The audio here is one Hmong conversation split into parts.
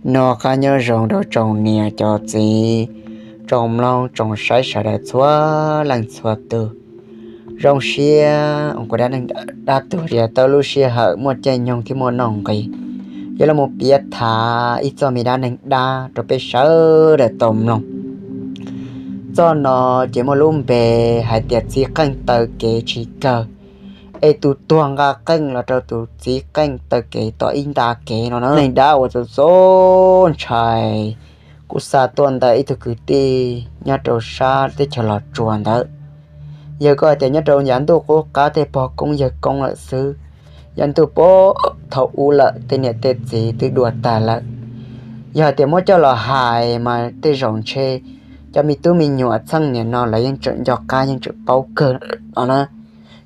Noj qab nyob zoo rau tsoom niam cov txiv, tsoom mloog tsoom saib sawv daws txhua leej txhua tus. Zoo siab uas kuv dab neeg dab tuag tau lub sij hawm muaj caij nyoog thiab muaj nuj nqis, yuav los piav tham ib txoj me dab neeg dab rau peb sawv daws tau mloog. Txoj no ces muaj lub npe hais tias txiv qeej taw kev tsis kawg, es tus tuag nqa qeej los rau tus txiv qeej taw kev tom ib nta kev no na. Neeg dab uas txaus txaus ntshai kuj xa tuaj ntawm ib tug kwv tij nyob rau sab teb chaws Los Tsuas ntawd. Yog koj hais tias nyob rau yav ntuj qub qab tej pog koob yawg koob lawm xwb. Yav ntuj puag thaum ub lawm tej niam tej txiv twb dua tag lawm. Yog hais tias muab coj los hais mas tej zaum ntshe cov me tub me nyuam txheej niam no lawv yeej tseem nco qab yeej tseem paub kawg no na.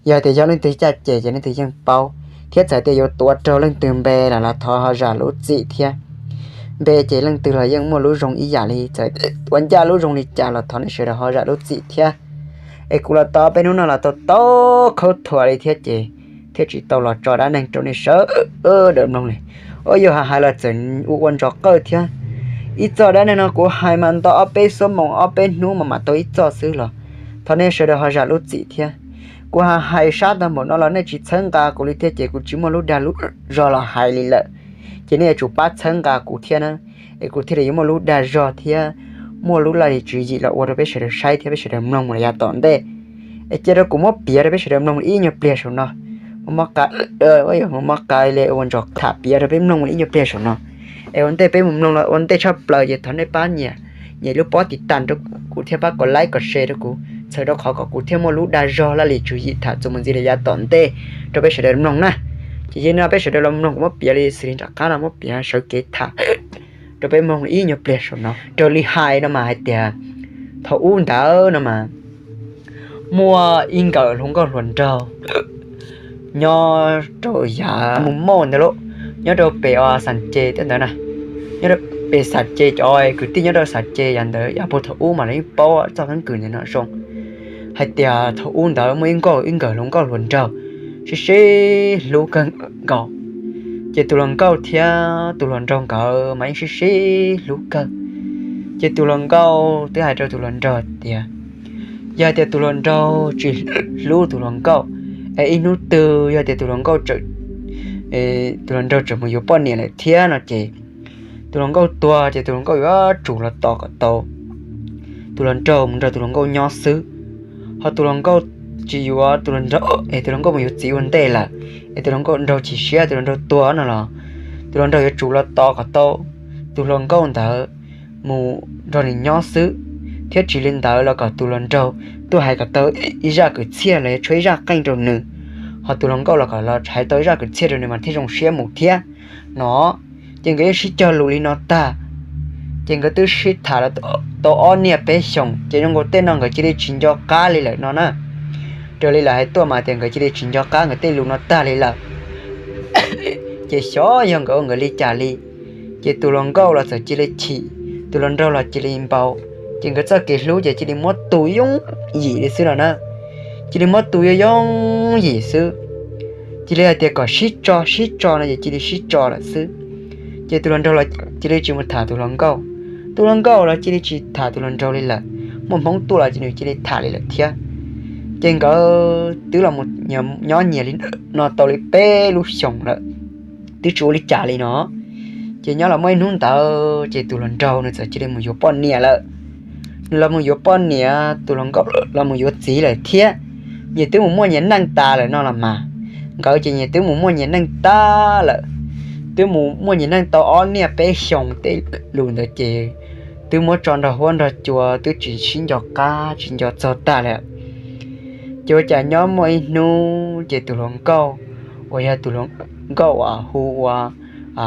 Yog tias yog leej twg caj ces ces leej twg yeej paub, thiab txawm tias yuav tuav raug leej twg npe los los thov ho zam lub txim thiab. Npe ces leej twg los yeej muaj lub zoo ib yam li, txawm ua ncaj lub zoo li cas los thov nej sawv daws ho zam lub txim thiab. Es kuv los tau peb hnub no los tau tau khaub thuas li thiab ces thiaj tsis tau los tso dab neeg rau nej sawv daws mloog li. Ua yuav hais hais los txawm ua ua ntsos qawj thiab. Ib txoj dab neeg no kuv hais mas nto ob peb xuab moos ob peb hnub mas mam tau ib txoj xwb los thov nej sawv daws ho zam lub txim thiab. Kuv hais hais sab tag npaum no los nej tsis txhawb nqa kuv li thiab ces kuv tsis muaj lub dag lub zog los hais li lawm. Ces nej yuav tsum pab txhawb nqa kuv thiab na, es kuv thiaj li yuav muaj lub dag zog thiab muaj lub laj lim tswv yim los ua rau peb sawv daws saib thiab peb sawv daws mloog mus rau yav tom ntej. Es cia rau kuv muab piav rau peb sawv daws mloog ib nyuag pliag saum no. Muab mob qa, muab mob qa li ua ntsos tham piav rau peb mloog ib nyuag pliag saum no. Es ua ntej peb mus mloog los ua ntej tshaj plaws ces thov nej pab nias, nias lub pob tiv tam rau kuv thiab pab kom like kom share rau kuv, txhawm rau qhov kom kuv thiaj muaj lub dag zog laj lim tswv yim tham txuas mus ntxiv rau yav tom ntej rau peb sawv daws mloog na. Ces yog no peb sawv daws los mloog kuv muab piav li xws li nram qab no muab piav sawv kev tham rau peb mloog ib nyuag pliag saum no. Raws li hais no mas hais tias thaum ub ntawd no mas muaj ib nkawm hluas nkauj hluas nraug nyob rau yav mus mauj ntawd lauj, nyob rau pem Xam Ces tej ntawd na, nyob rau pem Xam Ces cov kwv tij nyob rau Xam Ces yav ntawd yav puag thaum ub mas lawv yeej paub txoj keeb kwm ntawm no zoo. Hais tias thaum ub ntawd muaj ib nkauj ib nkawm hluas nkauj hluas nraug sib sib hlub kawg nkaus. Ces tus hluas nkauj thiab tus hluas nraug nkawd mas yeej sib sib hlub kawg. Ces tus hluas nkauj twb hais rau tus hluas nraug tias yog hais tias tus hluas nraug tsis hlub tus hluas nkauj, es ib hnub twg yog hais tias tus hluas nkauj tseem, tus hluas nraug tseem mus yuav poj niam lawm thiab no ces tus hluas nkauj tuag ces tus hluas nkauj yuav tsum los tos kom tau tus hluas nraug mus nrog tus hluas nkauj nyob xwb. Ho tus hluas nkauj tsis yuav tus hluas nraug es tus hluas nkauj mus yuav txiv ua ntej lawm, es tus hluas nkauj nraug chim siab tus hluas nraug tuag no los tus hluas nraug yuav tsum los tos kom tau tus hluas nkauj ntawd mus nrog nws nyob xwb, thiab tsis li ntawd los kom tus hluas nraug tuaj hais kom tau ib zaj kwv txhiaj los yog tshuab ib zaj qeej rau nws, ho tus hluas nkauj los kom los hais tau ib zaj kwv txhiaj rau nws mas thiaj zoo siab mus thiab no. Ces nkawd yeej sib cog lus li no tag, ces nkawd twb sib tham los tau ob niaj peb xyoos, ces zoo nkaus tej no nkawd cia li tsis nco qab li lawm no na. Raws li lawv hais tuaj mas tias nkawd cia li tsis nco qab nkawd tej lus no tag li lawm. Ces xyov yog nkawd ua nkawd li cas li, ces tus hluas nkauj los txawm cia li chim, tus hluas nraug los cia li npau, ces nkawd txoj kev hlub ces cia li muab tu yooj yim li xwb no na. Cia li muab tu yooj yooj yim xwb, cia li hais tias kom sib tso sib tso no ces cia li sib tso lawm xwb. Ces tus hluas nraug los cia li tsis mus tham tus hluas nkauj, tus hluas nkauj los cia li tsis tham tus hluas nraug li lawm, muaj hmoob tuaj los ces nws cia li tham li lawm thiab. Ces nkawd twb los nyob nyias li no tau li peb lub xyoos lawm, twb tsis ua li cas li no. Ces nyob los muaj ib hnub ntawd ces tus hluas nraug nws txawm cia li mus yuav poj niam lawm. Nws los mus yuav poj niam, tus hluas nkauj los mus yuav txiv lawm thiab. Nyias twb mus muaj nyias neej tas lawm no los mas, nkawd ces nyias twb mus muaj nyias neej tas lawm, twb mus muaj nyias neej tau ob niaj peb xyoos tej lus ntawd ces twb muab tso nrog huab nrog cua twb tsis sib nco qab tsis nco txog tag lawm. Ces ua cas nyob muaj ib hnub ces tus hluas nkauj uas yog tus hluas nkauj uas hu ua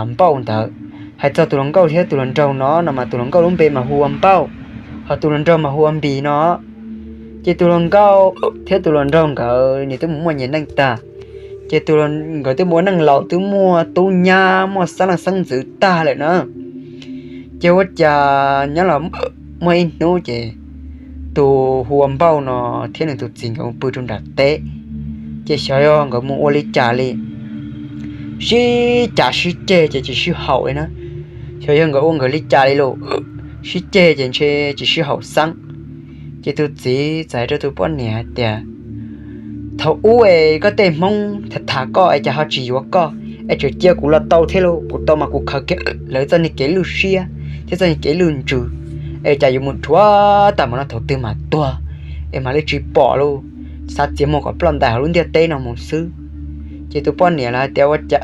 Npauj ntawd, hais txog tus hluas nkauj thiab tus hluas nraug no no mas tus hluas nkauj lub npe mas hu ua Npauj, ho tus hluas nraug mas hu ua Npis no. Ces tus hluas nkauj thiab tus hluas nraug nkawd nyias twb mus muaj nyias neej tag, ces nkawd twb mus ua neej laus twb muaj tub nyab muaj xeeb leej xeeb ntxwv tag lawm na. Ces ua cas nyob los muaj ib hnub ces tus hu ua Npauj no thiab nws tus txiv nkawd mus pw rau nram teb, ces xyov yog nkawd mus ua li cas li, sib cav sib ceg ces tsis sib haum li na. Xyov yog nkawd ua nkawd li cas li lawm, sib ceg ces ntshe tsis sib haum xeeb. Ces tus txiv txawm hais rau tus poj niam hais tias, thaum ub es koj tej Hmoob tham tham koj es cas ho tsis yuav koj, es tseem cia kuv los tau thiab lauj, kuv tau mas kuv khaws kiag lawv txoj niag kev lwj siab thiab txoj niag kev lwj ntsws, es cas yuav mus dhuav tag mus no thaum twg mam tuag, es mam li tsis pom lauj, xav txiav mus kom ploj ntais hauv lub ntiaj teb no mus xwb. Ces tus poj niam los hais tias, ua cas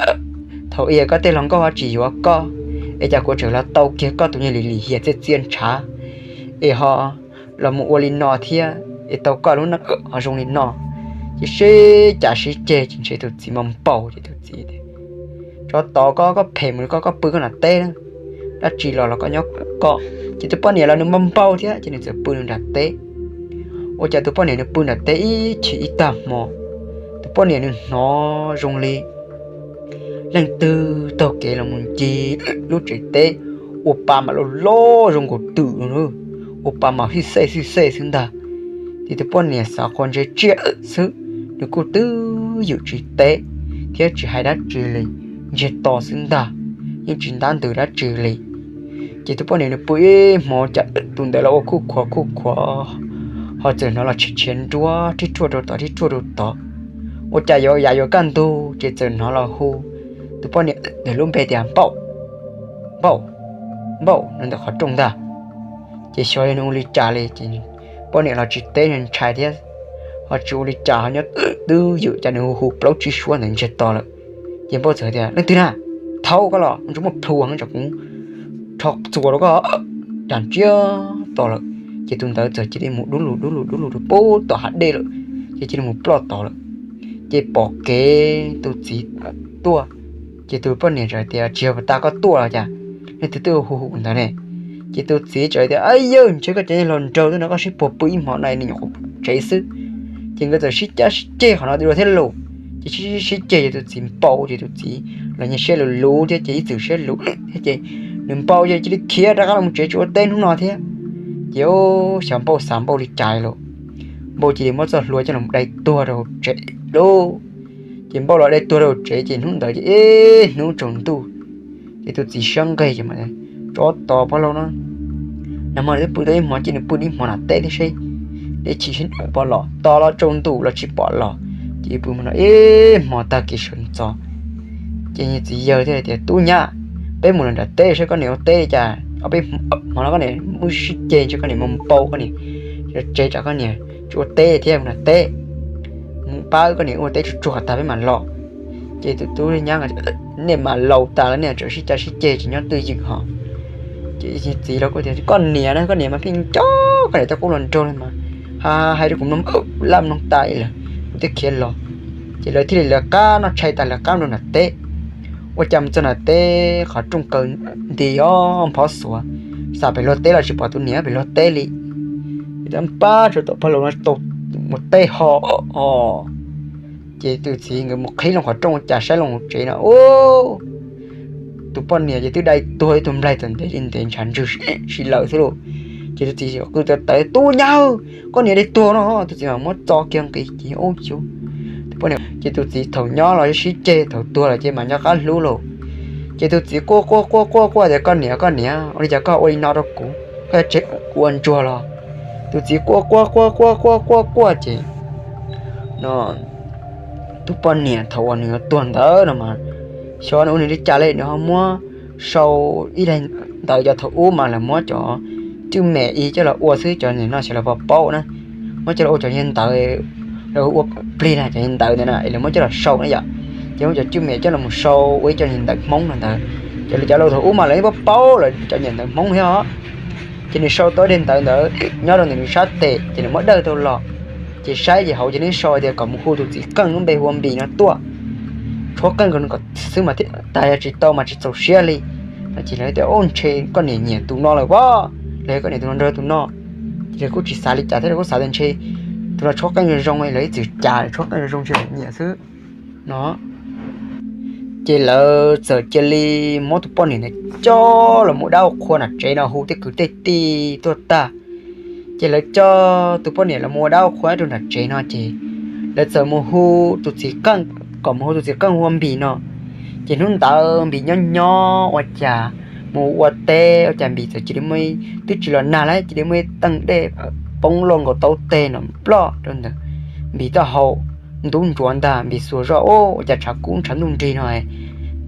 thaum ub koj tej hluas nkauj ho tsis yuav koj, es cas kuv tseem los tau kiag koj tus niag lim lim hiam txiaj txiaj ntshav, es ho los mus ua li no thiab es tau koj lub neej ho zoo li no. Ces sib cav sib ceg ces ntshe tus txiv mas npau ces tus txiv tias, tsov tod koj, koj phem mus li koj, koj pw koj nram teb na, dab tsi los los koj nyob koj. Ces tus poj niam los nws npau npau thiab ces nws txawm pw nws nram teb. Ua cas tus poj niam nws pw nram teb ib chim ib tag hmo, tus poj niam nws hnov zoo li leej twg taug kev los mus ncig lub tsev teb, ua pa mas loj loj zoo nkaus twm, ua pa mas hij xej hij xej xwb ntag. Ces tus poj niam xav qhov ntshe tsiaj xwb, nws kuj twb ywm tsis teb thiab tsis hais dab tsi li, ntsiag to xwb ntag, yeej tsis ntab ntws dab tsi li. Ces tus poj niam nws pw ib hmo cas tus ntawd los ua khuj khuav khuj khuav, ho txawm hnov los tshiav tshiav nruab tib ruaj rau tod tib ruaj rau tod. Ua cas yuav yav yuav kaj ntug ces txawm hnov los hu tus poj niam ntawd lub npe tias, Npauj, Npauj, Npauj, no ntawm qhov rooj ntag. Ces xyov yog nws ua li cas li ces poj niam los tsis teb, nws ntshai thiab, ho tsis ua li cas, ho nyob twb ywm cas nws hu hu plaub tsib suab ntawd ntsiag to lawm. Ces Npauj txawm tias, leej twg na, thaum koj los tsuas muaj plhu tsam kuv rho txuas rau koj, cas ntsiag to lawm. Ces tus ntawd txawm cia li mus dub lug dub lug dub lug rau pem tom hav dej lawm, ces cia li mus ploj tod lawm. Ces pom kev tus txiv tuaj, ces tus poj niam txawm tias, tsis yog puas tas koj tuaj los cas, leej twg twb hu hu ntawd ne? Ces tus txiv txawm tias, ab yawg, ntshe koj cov niag hluas nraug twb nrog koj sib puag pw ib hmo no nws nyuam qhuav tsev xwb. Ces nkawd txawm sib cab sib ceg qhov no dua thiab lauj. Ces sib sib ceg ces tus txiv npau ces tus txiv los nyias siab luv luv thiab ces ib txwm siab luv thiab ces nws npau ces cia li khiav rov qab los tsev tsis ua teb hnub no thiab. Ces xyov Npauj xav Npauj li cas lauj, Npauj cia li muab txoj hlua coj los dai tuag rau hauv tsev lauj. Ces Npauj los dai tuag rau hauv tsev ces hnub ntawd ces ib hnub tsaus ntuj, ces tus txiv siab nqig ces, tsov tod pog laus no, nag hmo nws twb pw tau ib hmo ces nws pw ib hmo nram teb thiab seb, ib chim seb pom los, tos los tsaus ntuj los tsis pom los, ces pw hmo no ib hmo tag kis sawv ntxov. Ces nws txiv yawg thiaj tias, tub nyab, peb mus lawm nram teb seb koj niam ua teb li cas, ob peb hmo no koj niam muaj sib ceg ntshe koj niam mus npau koj niam tsev tsam koj niam tsis ua teb thiab mus nram teb, mus pab koj niam ua teb tsuag tsuag tag peb mam los. Ces tus tub nyab, nej mas laus tas lawm nej tseem sib cav sib ceg tsis nyob twj ywm ho. Ces txiv los kuj tias, koj niam na, koj niam mas pheej nco koj niam coj qub hluas nraug li mas, ha hais rau kuv mloog laj mloog tas lawm, kuv twb khiav los. Ces lawv thiaj li lawv qab noj tshais tas lawv qab rau nram teb. Ua cas mus txog nram teb qhov rooj kaw nti ob nphov xuav, xam pem luag teb los tsis pom tus niam pem luag teb li. Ces pab tsuas tom pog laus no tau mus tej ho os. Ces tus txiv nkawd mus qhib loo qhov rooj ua cas saib loo hauv tsev no ub, tus poj niam ces twb dai tuag ib tug nplaig txawm ntev li ntev ntshav ntswg si lawm xwb lauj. Ces tus txiv qw tawv tawv, tub nyab, koj niam dai tuag no. Tus txiv mas muab txo kiag nqis ces ub xyov, tus poj niam ces tus txiv thaum nyob los sib ceg, thaum tuag los ces mas nco qab hlub lauj. Ces tus txiv quaj quaj quaj quaj quaj tias, koj niam, koj niam, ua li cas koj ua li no rau kuv, koj yuav tseg kuv ua ntsuag los? Tus txiv quaj quaj quaj quaj quaj quaj quaj ces no, tus poj niam thaum uas nws yuav tuag ntawd no mas, xyov nws ua nws li cas li, nws ho muab sau ib daim ntawv, cov thaum ub mas lawv muab cov cwj mem ib coj los ua xwb, cov nim no xyov lawv puas paub na, muab coj los ua cov niag ntawv, lawv ua plig na, cov niag ntawv ntawd na es lawv muab coj los sau na yom. Ces muab cov cwj mem coj los mus sau ua ib co niag ntawv Hmoob no ntawd. Ces lawv cov laus thaum ub mas lawv yeej paub paub lawv cov niag ntawv Hmoob thiab os. Ces nws sau tau ib daim ntawv ntawd nyob rau ntawm nws sab tes ces nws muab dawj tau los. Ces saib ces hauv ces nws sau tias kom mus hu tus txiv qeej lub npe hu ua Npis no tuaj, tshuab qeej rau nws kom xwb mas thiaj tag, yog tsis tau mas tsis txaus siab li. No ces lawv tias, ub, ntshe koj niam nyiam tus no lawm pob, los yog koj niam tus no nrog tus no. Ces lawv kuj tsis xav li cas thiab, lawv kuj xav tias ntshe tus no tshuab qeej zoo zoo, lawv ib txwm cas tshuab qeej zoo zoo ntshe nyiam xwb no. Ces lawv txawm cia li muab tus poj niam ntawd coj los ua dab ua qhua nram tsev no, hu tej kwv tej tij tuaj tag. Ces lawv coj tus poj niam los ua dab ua qhua rau nram tsev no ces lawv txawm mus hu tus txiv qeej, kom mus hu tus txiv qeej hu ua Npis no. Ces hnub ntawd Npis nyob nyob ua cas mus ua teb, ua cas Npis txawm cia li muaj, twb tsis los nag lawm, cia li muaj ib teej dej poob loj nkaus taub teg no ploj rau ntawm Npis taub hau. Ntub ntsuav ntag, Npis xuas zoj, ua cas tshav kub ntshav ntuj nrig no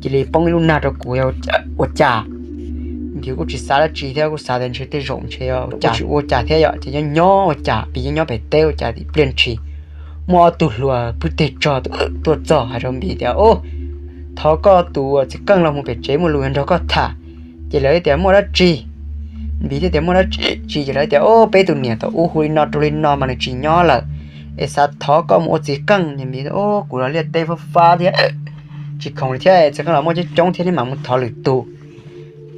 cia li poob ib lub nag rau kuv, ua cas? Npis kuj tsis xav dab tsi thiab, kuj xav tias ntshe tej zaum ntshe yog ua cas thiab yom, ces nyob nyob ua cas Npis nyob nyob pem teb ua cas ib pliag ntshis muaj ob tug hluas pw teg tsog tuaj txog hais rau Npis tias, Thov koj tus txiv qeej los mus pem tsev muaj lus yuav nrog koj tham. Ces lawv tias, Muaj dab tsi? Npis thiaj tias, Muaj dab tsi? Ces lawv tias, Peb tus niam tau ub hu li no rau li no mas nws tsis nyob lawm, es xav thov koj mus ua txiv qeej. Ces Npis, Kuv los liaj teb fab fab thiab, tsis khoom li thiab, txiv qeej los muaj coob coob thiab, neb mam mus thov lwm tus.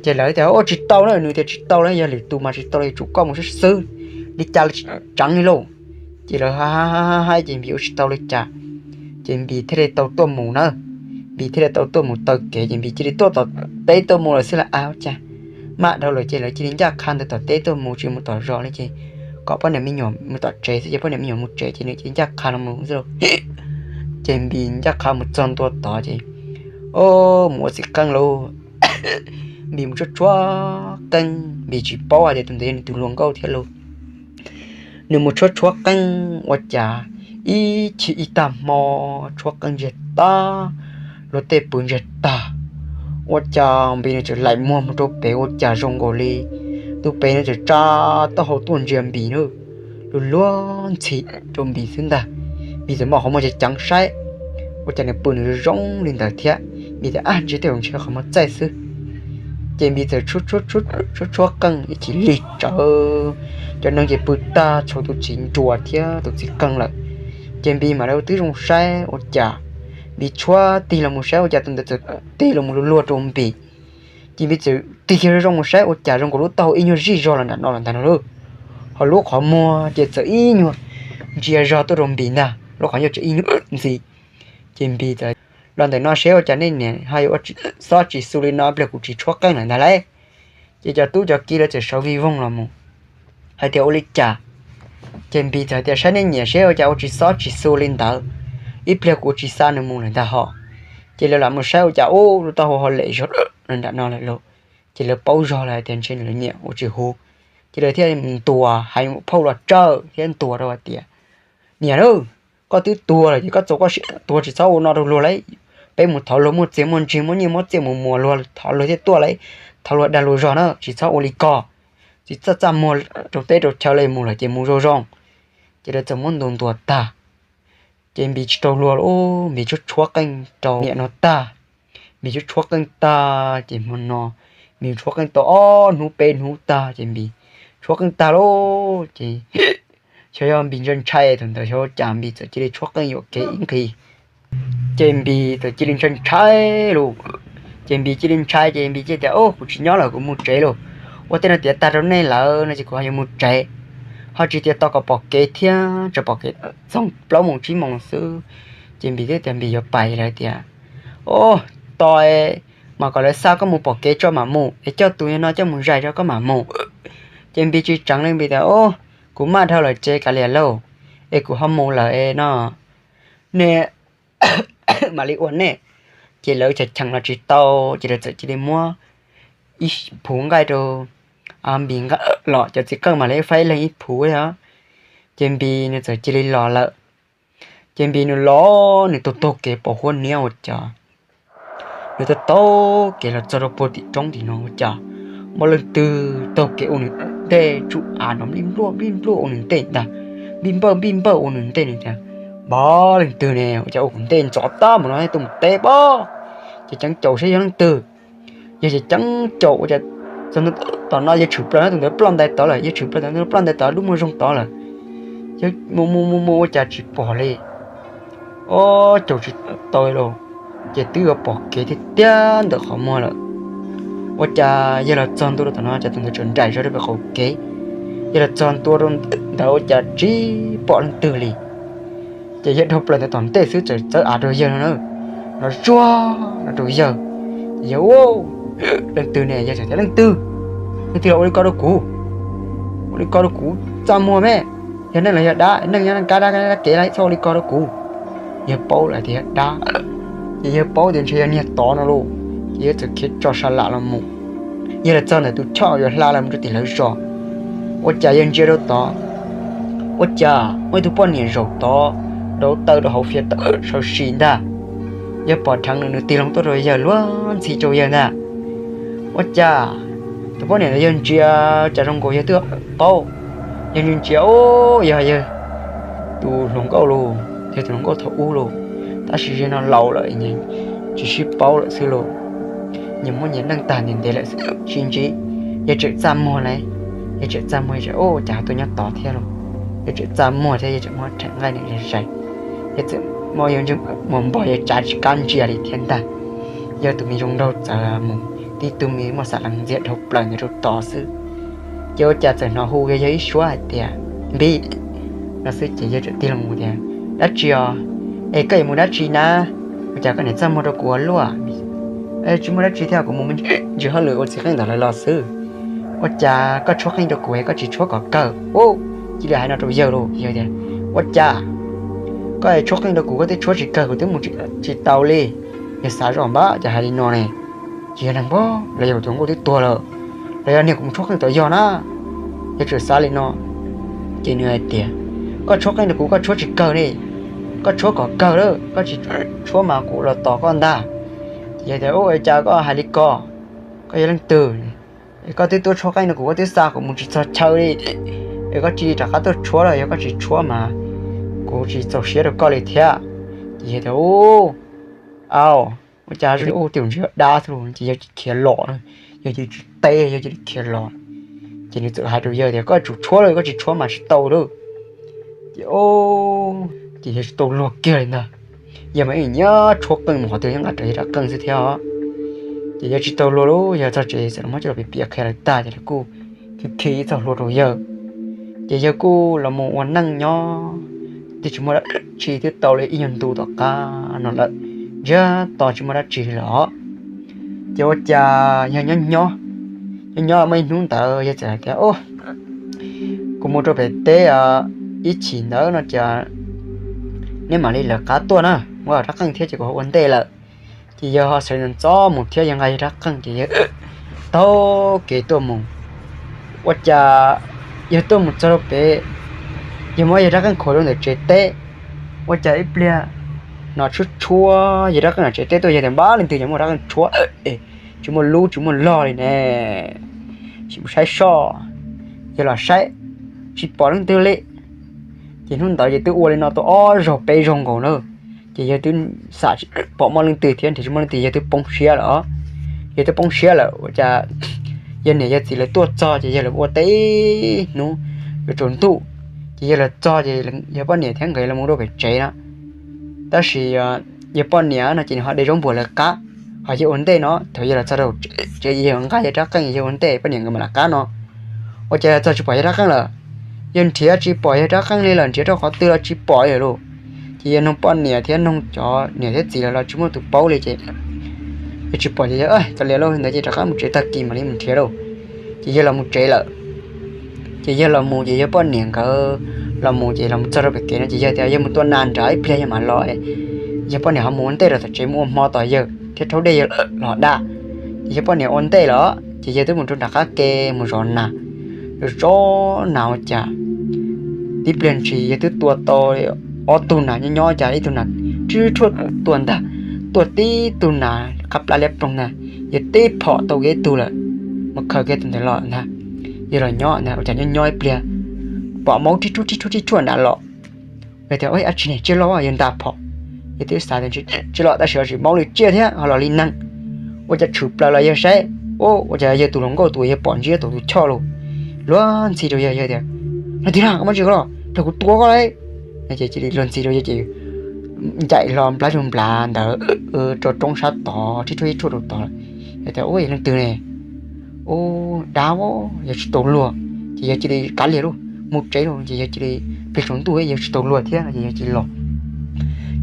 Ces lawv tias, Ua tsis tau na, nws tias tsis tau na, yog lwm tus mas tsis tau li, tsum koj mus xwb xwb, li cas los tsis tseev li lauj. Ces lawv hais hais hais ces Npis ua tsis tau li cas, ces Npis thiaj li tau tuaj mus na. Npis thiaj li tau tuaj mus taw kev, ces Npis cia li tuaj tom teb tuaj mus lawm xwb las, ua cas maj dhau lawm, ces lawv cia li ncaj qha ntawd tom teb tuaj mus, tsis mus tom zos li, ces kom poj niam me nyuam mus tom tsev xwb, ces poj niam me nyuam mus tsev ces nws cia li ncaj qha los mus xwb lauj. Ces Npis ncaj qha mus txog ntua tod ces, o, mus ua txiv qeej lauj. Npis mus tshuab tshuab qeej, Npis tsis paub hais tias tus ntawd yog nws tus hluas nkauj thiab lauj. Nws mus tshuab tshuab qeej ua cas ib chim ib tag hmo tshuab qeej ntsiag tag, luag tej pw ntsiag tag, ua cas Npis nws txawm laim muag mus rau pem ua cas zoo nkaus li tus pem nws txawm tsa taub hau tuaj ntsia Npis na, luag luag ntxhi rau Npis xwb ntag. Npis txawm mam qhov muag ceev ceev saib, ua cas nws pw nws zoo li ntawd thiab. Npis tias, Ab, ntshe tej zaum ntshe qhov muag txaij xwb. Ces Npis txawm tshuab tshuab qeej ib chim lig tsawv, cov neeg ces pw tag txhua tus txiv nruas thiab tus txiv qeej lawm. Ces Npis mam li twb zoo saib ua cas, Npis tshuab tig los mus saib ua cas tus ntawd txawm tig los mus luag luag rau Npis. Ces Npis txawm tig kiag zoo mus saib ua cas zoo nkaus lub taub hau ib nyuag zij zog los nram no los ntag no lauj. Ho lub qhov muag ces txawm ib nyuag ntsia zog tuaj rau Npis ntag, lub qhov ncauj txawm ib nyuag ntxhi. Ces Npis txawm, Los ntawm no seb ua cas nej niam ho yuav ua xob tsis xu li no, ib pliag kuv tsis tshuab qeej lawm ntag lauj. Ces cov tub cov kiv lawv txawm sawv vij voog los mus hais tias, Ua li cas? Ces Npis txawm hais tias, Saib nej niam seb ua cas ua tsis xob tsis xu li ntawd, ib pliag kuv tsis xa nws mus lawm ntag hos. Ces lawv lam mus saib ua cas ub, lub taub hau ho lem zog nram no lawm lauj. Ces lawv paub zog lawm hais tias ntshe nws niam ua tsis huv. Ces lawv thiaj mus ntuas, hais phauj los tsawj thiab ntuas rau hais tias, Niam lauj, koj twb tuag lawm ces koj txaus koj siab tuag, tsis txhob ua no rau luag lauj. Peb mus thov luag muaj txiag muaj ntsig, muaj nyiaj muaj txiaj mus muas luag, thov luag thiaj tuaj lauj. Thov luag dag luag zog na, tsis txhob ua li ko. Tsis txaj txaj muag rau teb rau chaw li, mus lawm ces mus zoo zoo. Ces lawv txawm muab ntuas ntuas tag, ces Npis tsis rau luag lauj, Npis tshuab tshuab qeej rau niam no tag. Npis tshuab tshuab qeej tag ces hmo no Npis tshuab qeej tau ob hnub peb hnub tag ces Npis tshuab qeej tag lauj ces xyov yog Npis ntshai ntshai thaum ntawd xyov cas Npis txawm cia li tshuab qeej yuam kev ib nqis. Ces Npis txawm cia li ntshai ntshai lauj. Ces Npis cia li ntshai ces Npis cia tias, Kuv tsis nyob lawm, kuv mus tsev lauj. Ua tej no tiav tag rau nej lawm no ces kuv ho yuav mus tsev. Ho tsis tias tos kom pom kev thiab, tsuas pom kev txog plaub moos tsib moos xwb. Ces Npis thiaj tias Npis yuav pais lawm tias, O, tos mas kom lawv xa koj mus pom kev tso mam mus, es coj tus no coj mus zais tso koj mam mus. Ces Npis tsis tseev li, Npis tias, O, kuv maj dhau lawm ces kav liam lauj, es kuv ho mus lawm no, nej mam li ua nej. Ces lawv cheem cheem los tsis tau, ces lawv txawm cia li muab ib phuv nqaij rau Npis nqa los, cov txiv qeej mam li faib leeg ib phuv os. Ces Npis nws txawm cia li los lawm. Ces Npis nws los nws taug taug kev pom huab niab ua cas, nws taug taug kev los txog rau puag tim roob tim no ua cas muaj leej twg taug kev ua nws ntej tsuj av no nplij npluaj nplij npluaj ua nws ntej ntag, npij npawj npij npawj ua nws ntej. Nws tias, Npawg, leej twg ne ua cas ua kuv ntej ntxov tag npaum no, tuaj mus teb pob. Ces ceev caum saib yog leej twg. Yog ces ceev caum ua cas txog tom no yawg tshwm plaws na, tus ntawd ploj ntais tod lawm, yawg tshwm plaws tod, ploj ntais tod, dub muag zoo tod lawm. Yawg mus mus mus mus ua cas tsis pom li. O, caum tsis tau li lauj. Ces twb yuav pom kev tiag tiag ntawm qhov muag lawm. Ua cas yawg los txog ntua rau tom no cas tus ntawd tseem nraim zog rau pem qaum kev. Yawg los txog ntua rau ntawd ua cas tsis pom leej twg li. Ces yawg dhau plaws ntawd tom ntej xwb txawm txawb av rau yawg no na, los zuag no rau yawg. Ces yawg, Leej twg ne? Yawg txawm tias, Leej twg? Leej twg los ua li ko rau kuv? Ua li ko rau kuv txaj muag me. Yog neeg los yog dab? Neeg nyob neeg kab, dab kab kev, txhob ua li ko rau kuv. Yawg paub lawm tias yog dab, ces yawg paub tias ntshe yog niag tod no lauj. Ces yawg txawm khiav tso sa lam los mus. Yawg los txog ntawm tus choj yuav hla los mus rau tim lawv zos, ua cas yawg ntsia rau tod, ua cas muaj ib tug poj niam zaum tod, rauv taws rau hauv fiav tawm sawv si ntag. Yawg pom dheev nws, nws tig loo tuaj rau yawg, luag ntxhi rau yawg ntag. Ua cas tus poj niam ntawd yawg ntsia cas zoo nkaus yawg twb paub, yawg ntsia ntsia, o, yog yawg tus hluas nkauj lauj, yawg tus hluas nkauj thaum ub lauj, tab sis yawg no laus lawm, tsis sib paub lawm xwb lauj. Nyias muaj nyias neej tag ntev ntev lawm xwb, sib ntsib. Yawg tseem txaj muag lauj, yawg tseem txaj muag, yawg tseem, o, cas ho tuaj nyob tod thiab lauj. Yawg tseem txaj muag thiab yawg tseem muab rhaim nqaij nws zais zais, yawg tseem muab yawg ntsej muag npog, yawg tsav tsis qab ntsia li thiab ntag. Yawg tus me zoo nraug txawm mus tib tug me muaj xav lees ntxiag dhau plaws ntawd rau tod xwb. Ces ua cas txawm hnov hu yawg ib suab hais tias, Npib, no xwb ces yawg txawm tig loo tias, Dab tsi os? Es koj yuav mus dab tsi na? Ua cas koj niam txaj muag rau kuv ua luaj? Tsis muaj dab tsi thiab, kuv mus me ntsis hauj lwm ua txiv qeej ntawm lawv los xwb. Ua cas koj tshuab qeej rau kuv es koj tsis tshuab kom kawg? Ua, cia li hais no rau yawg lauj, yawg tias, Ua cas koj tshuab qeej rau kuv, koj twb tshuab tsis kawg, kuv twb mus tsis tau li. Yawg xav zoj npab cas hais li no ne, ces yawg neeg pab los yog kuv tus nkauj twb tuag lawm, los yog niag kuv mus tshuab qeej tom yog na. Yawg txawm xav li no, ces nws hais tias, Koj tshuab qeej rau kuv, koj tshuab tsis kawg li, koj tshuab kom kawg lawm, koj tsis tshuab mas kuv los tos koj ntag. Ces yawg tias, Ua cas koj hais li ko? Koj yog leej twg? Es koj twb tuaj tshuab qeej rau kuv, koj twb xa kuv mus tsis txog chaw li, es koj cia li rov qab tuaj tshuab los yog koj tsis tshuab mas kuv tsis txaus siab rau koj li thiab. Ces yawg tias, Au, ua cas ua tias ntsis dab xwb lauj, ces yawg cia li khiav los, yawg cia li tsis teb, yawg cia li khiav los. Ces nws txawm hais rau yawg tias, Koj tsum tshuab lauj, koj tsis tshuab mas tsis tau lauj. Ces, ces yawg tsis tau luag kiag li ntag. Yawg mas ib nyiam tshuab qeej mus qhov twg nyob nqa rawv yawg rab qeej xwb thiab os. Ces yawg tsis tau luag lauj, yawg txog tsev txawm los muab coj los piav piav qhia lawv tag ces lawv kuj khi khi ib txoj hlua rau yawg. Ces yawg kuj los mus ua neej nyob, twb tsis muaj dab tsi, twb tau li ib nyuag ntu tom qab no lawm, ntsiag to tsis muaj dab tsi lawm os. Ces ua cas yawg nyob nyob, nyob nyob muaj ib hnub ntawd yawg txawm hais tias, Kuv mus rau pem teb ib chim ntawd no ces neb mam li lawv qab tuaj na, muab rab qeej thiab ces kuv ho ua ntej lawm. Ces yawg ho sawv ntxov mus thiab yawg nqa yawg rab qeej ces yawg taug kev tuaj mus. Ua cas yawg tuaj mus txog rau pem, yawg muab yawg rab qeej khuam rau ntawm tsev teb. Ua cas ib pliag no tshuab tshuab yawg rab qeej ntawm tsev teb tuaj, yawg tias, Npab, leej twg ces muaj rab qeej tshuab, tsis muaj lub tsis muaj log li ne. Sim mus saib soj. Yawg los saib, tsis pom leej twg li. Ces hnub ntawd ces twb ua li no tau ob zaug peb zaug nkaus na. Ces yawg twb xam tsis pom muaj leej twg thiab nrhiav tsis muaj leej twg, yawg twb poob siab lawm os. Yawg twb poob siab lawm ua cas yawg niam yawg txiv lawv tuaj txog ces yawg lawv ua teb ib hnub yuav tsaus ntuj. Ces yawg los txog ces yawg poj niam thiab nkawd los mus rau pem tsev na. Tab sis yawg poj niam no ces nws ho de zaub npuas lawv qab, ho yawg ua ntej no. Thaum yawg los txog rau tsev, yawg nqa yawg rab qeej, yawg ua ntej, poj niam nkawd mam lawv qab no. Ua cas yawg txog tsis pom yawg rab qeej lawm. Yawg nrhiav tsis pom yawg rab qeej li lawm, nrhiav rau qhov twg los tsis pom li lawm. Ces yawg nug poj niam thiab nug cov niam thiab txiv lawv los tsis muaj tus paub li ces yawg tsis pom ces yawg, Txawm li lawm ntawd ces rov qab mus tsev, tag kis mam li mus nrhiav lauj. Ces yawg los mus tsev lawm. Ces yawg los mus ces yawg poj niam nkawd los mus ces los mus txog rau pem kev no ces yawg tias yawg mus tua nas nrad ib pliag yawg mam los. Yawg poj niam ho mus ua ntej los tom tsev mus ua hmo tos yawg thiab rhaub dej yawg los da. Ces yawg poj niam ua ntej lawm ces yawg twb mus rau nram qab ke mus zov nas. Zov zov nas ua cas tib pliag ntshis yawg twb tua tau ob tug nas nyob nyob, cas ib tug nas tib rhuaj tuaj ntag, tuaj tib tug nas qab plab liab ploog ntag, yawg tib phom tau ib tug lawm, mus khaws kiag tus ntawd los ntag. Yawg los nyob ntag ua cas nyob nyob ib pliag pom maub rhib rhuaj rhib rhuaj rhib rhuaj nram los. Yawg tias, Dab tsi ne, tsiaj loj, yawg nta phom. Yawg twb xav tias tsiaj loj tab sis ho tsis maub li tsiaj thiab ho los li neeg. Ua cas tshwm plaws los yawg saib, ua cas yawg tus hluas nkauj tus uas yawg pom ntsiab tau tus choj los luag ntxhi rau yawg, yawg tias, Leej twg na, koj muab tsis koj los, nrog kuv tua koj lauj. Ces cia li luag ntxhi rau yawg ces ncaim hlo nplab zug nplad ntawd rau roob sab tod, rhib rhuaj rhib rhuaj rau tod. Yawg tias, Ua yog leej twg ne? Ua dab, yawg tsis tau luag. Ces yawg cia li kav liam lauj, mus tsev lauj. Ces yawg cia li, plig tsaus ntuj yawg tsis tau luag thiab no ces yawg cia li los.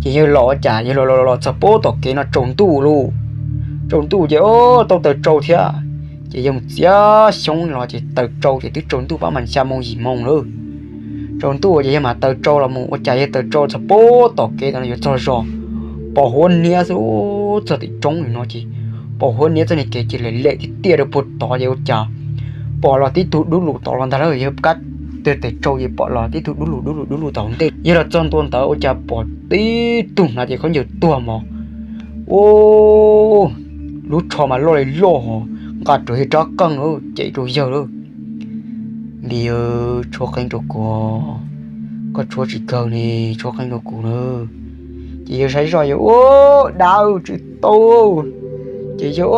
Ces yawg los ua cas yawg los los los txog pem tom kev no tsaus ntuj lauj. Tsaus ntuj ces tau taws tsau thiab. Ces yawg mus txiav xyoob los ces taws tsau ces twb tsaus ntuj pab mas xya moo yim moo lawm. Tsaus ntuj ces yawg mam taws tsau los mus ua cas yawg taws tsau txog pem tom kev no yuav txog zos, pom huab niab xwb, txog tim roob li no ces pom huab niab txoj niag kev ces lem lem tiag tiag rau puag tod ces ua cas pom los tib tug dub lug tod los ntag lauj. Yawg kab tes tsau ces pom los tib tug dub lug dub lug dub lug tom ntej. Yawg los txog ntua ntawd ua cas pom tib tug hnav ces khaub ncaws tuag mos, ua lub tsho mas loj li loj hos nqa rawv yawg rab qeej lawm ces rau yawg lawm. Npis, tshuab qeej rau kuv, koj tshuab tsis kawg ne, tshuab qeej rau kuv na. Ces yawg saib zoj yawg, ua dab tsw tau. Ces yawg,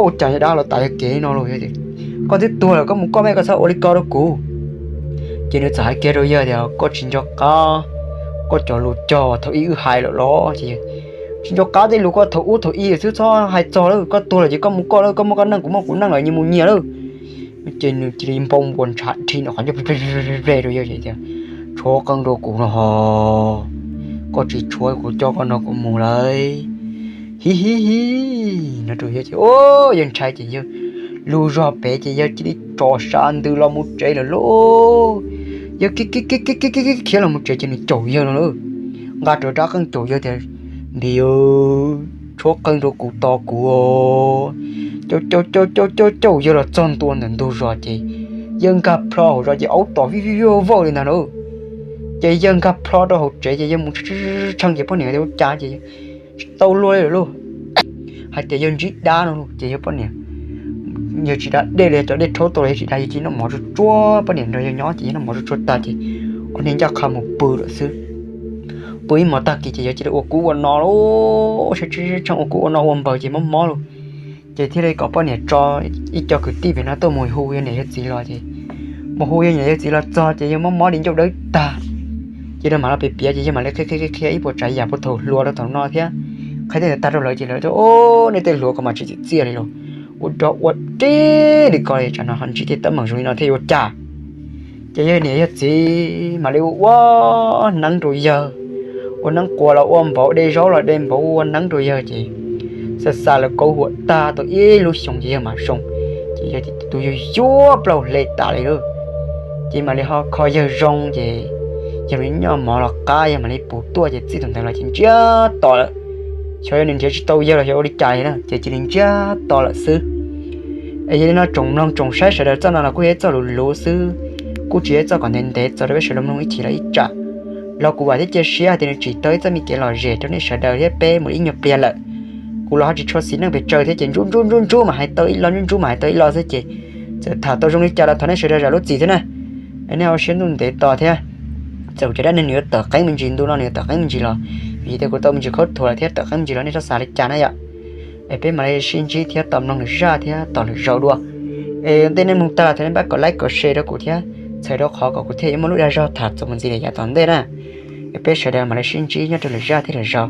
ua cas yawg dab los tas yawg kev no los, koj twb tuag lawm koj mus koj me, koj txhob ua li ko rau kuv. Ces nws txawm hais kiag rau yawg tias koj tsis nco qab koj cov lus cog thaum ub wb hais lawm los? Ces tsis nco qab tej lus koj thaum ub thaum ub xwb, txhob hais txog lawm, koj tuag lawm ces koj mus koj lawm, koj muaj koj neej kuv muaj kuv neej lawm, nyias mus nyias lawm. Ces nws cia li npau npua ntshav dhi nws qhov ncauj ple ple rau yawg tias, tshuab qeej rau kuv no hos, koj tsis tshuab kuv coj koj no kuv mus lawm. Hi hi hi, no rau yawg ces yawg ntshai ces yawg lug zog pem ces yawg cia li tso sab ntws los mus tsev lawm lauj. Yawg khiav los mus tsev ces nws caum yawg no lauj, nqa rawv rab qeej caum yawg tias, npis, tshuab qeej rau kuv tos kuv. Caum caum caum caum caum caum yawg los txog ntua ntawm ntug zos ces yawg nkag plho hauv zos ces aub tom vij vij vauj li ntag lauj. Ces yawg nkag plho rau hauv tsev ces yawg mus tshee ces poj niam tias ua cas ces tsis tau luag li lawm lauj, hais tias yawg ntsib dab no lauj. Ces yawg poj niam, yawg tsis da dej li, cov dej rhaub tau los yawg tsis da, yawg cia li noj mov tsuag tsuag, poj niam nrog yawg nyob ces yawg noj mov tsuag tsuag tag ces ua niag ncaj qha mus pw lawm xwb. Pw ib hmos tag kis ces yawg cia li ua kub ua no lauj, tshee tshee ua kub ua no ua npaws ces mob mob lauj. Ces thiaj li kom poj niam tso ib co kwv tij pem no tuaj mus hu yawg niam yawg txiv los ces mus hu yawg niam yawg txiv los txog ces yawg mob mob di ncauj dawb tag. Ces lawv mam los piav piav ces yawg mam li qhia qhia qhia ib puas tsav yam puag thaum hluas rau thaum no thiab, qhia tej ntawd tag rau lawv ces lawv tias, o, nej tej hluas ko mas tsis txim txiaj li los, ua dog ua dig li ko li, tsam no ho ntsib tej teeb meem zoo li no thiab yuav ua cas. Ces yawg niam yawg txiv mam li ua ua neeb rau yawg, ua neeb quas los ua npaum, de zaub los de npaum, ua neeb rau yawg ces xa xa lawv kauv huam tag tau ib lub xyoos ces yawg mam zoo. Ces yawg tus yawg yuav plaub hle tas li lauj. Ces mam li ho kho yawg zoo ces yawg mam li noj mov los qab, yawg mam li puv tuaj ces txij thaum ntawd los ces ntsiag to lawm. Xyov yog nws nrhiav tsis tau yawg los xyov ua li cas li na ces cia li ntsiag to lawm xwb. Es yog li no tsoom mloog tsoom saib sawv daws, txoj no los kuj yog ib txoj luv luv xwb, kuj tsis yog ib txoj kom ntev ntev txaus rau peb sawv daws mloog ib chim los ib tsam. Los kuv vam thiab cia siab hais tias nws tsim tau ib txoj me kev lom zem rau nej sawv daws thiab peb mus ib nyuag pliag lawm. Kuv los ho tsis tshua xis neej pes tsawg thiab ces ntsub ntsub ntsub ntsub mas hais tau ib lo, ntsub ntsub mas hais tau ib lo xwb ces txawm tham tau zoo li cas los thov nej sawv daws zam lub txim thiab na. Es nej ho siab ntuj ntev tos thiab. Txawm kuv cov dab neeg nws yuav tawm qeeb me ntsis, ntu no nws yuav tawm qeeb me ntsis los vim tias kuv tau me ntsis khaub thuas lawm thiab tawm qeeb me ntsis los nej txhob xav li cas na yom. Es peb mam li sib ntsib thiab tos mloog lwm zaj thiab tos lwm zaus dua. Es ua ntej nej mloog tag los thov nej pab kom like kom share rau kuv thiab, txhawm rau qhov kom kuv thiaj yuav muaj lub dag zog tham txuas mus ntxiv daim yav tom ntej na. Es peb sawv daws mam li sib ntsib nyob rau lwm zaj thiab lwm zaus.